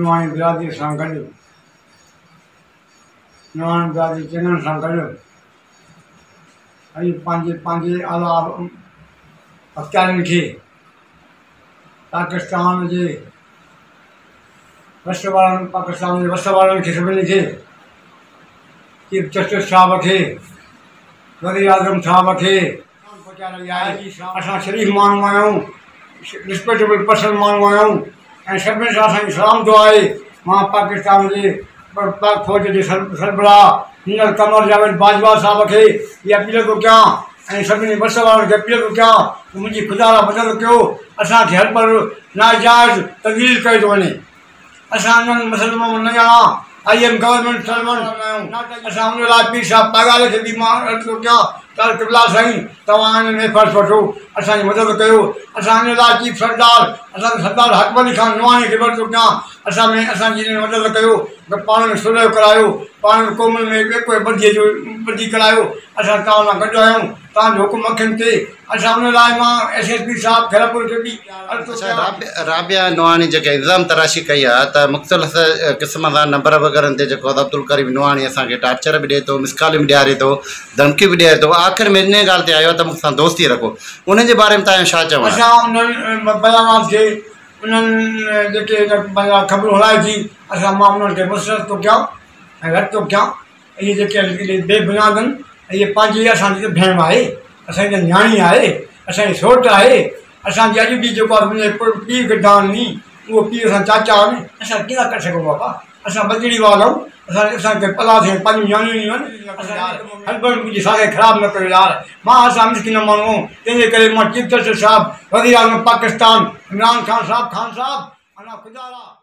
نوحاڻي برادري سان گڏ نوحاڻي برادري چڱن سان گڏ اڄ پنهنجي پنهنجي اعليٰ اختيارين کي پاڪستان جي وس وارن پاڪستان جي وس وارن کي سڀني کي چيف جسٽس صاحب کي وزير اعظم صاحب کي اسان شريف ماڻهو آهيون رسپيڪٽيبل پرسن ماڻهو آهيون ۽ سڀني سان اسان جي سلام دعا آهي مان پاڪستان جي پاڪ فوج جي سربراهه جنرل قمر جاويد باجوا صاحب کي اها اپيل ٿو ڪيان ۽ سڀني وس وارن کي اپيل ٿو ڪيان ته منهنجي خدا لا مدد ڪيو اسان کي هر پل ناجائز تذليل ڪيو ٿو وڃي اسان انهن مسئلن مان نه ڄاڻان I M government servant آهيون اسان ان لاء پير صاحب پاڳاري کي به مان عرض ٿو ڪيان ته قبلا سائين توهان ان ۾ فرض وٺو اسان جي مدد ڪيو اسان ان لاء چيف سردار اسان سردار حاڪم علي خان نوحاڻي کي به عرض ٿو ڪيان اسان ۾ اسان جي ان ۾ مدد ڪيو ته پاڻ ۾ صلح ڪرايو پاڻ ۾ قومن ۾ ايڪو ۽ ٻڌي جو ٻڌي ڪرايو اسان توهان سان گڏ آهيون توهان جو حڪم اکين تي اسان ان لاء مان ايس ايس پي صاحب خيرپور کي به عرض ٿو اڇا رابعه نوحاڻي جيڪي الزام تراشي ڪئي آ ته مختلف قسم سان نمبر وغيرن تي جيڪو عبدالڪريم نوحاڻي اسان کي ٽارچر به ڏئي ٿو مس ڪالون به ڏياري ٿو ڌمڪيون به ڏئي ٿو آخر ۾ انهي ڳالهه تي آيو آ ته مون سان دوستي رکو انهن جي باري ۾ توهان جو ڇا چوڻ آهي؟ اسان انهن بيانات کي انهن جيڪي پنهنجا خبرون هلائي ٿي اسان مان انهن کي مسترد ٿو ڪيان ۽ رد ٿو ڪيان اهي جيڪي بي بنياد آهن اهي پنهنجي اسان جي ته ڀيڻ آهي اسان جي ته نياڻي آهي اسان جي سوٽ آهي اسان جي اڄ به جيڪو آهي منهنجي پيء کي دان ڏني اهو پيء اسان چاچا آهن اسان ڪيئن ٿا ڪري سگهون بابا اسان ٻچڙي وال آهيون اسان اسان کي پلا ٿي پنهنجون نياڻيون آهن اسان هربل منهنجي ساکي خراب نه ڪيو يار مان اسان مسڪين ماڻهو آهيون تنهن جي ڪري مان چيف جسٽس صاحب وزير اعظم پاڪستان عمران خان صاحب خان صاحب انا خدا را.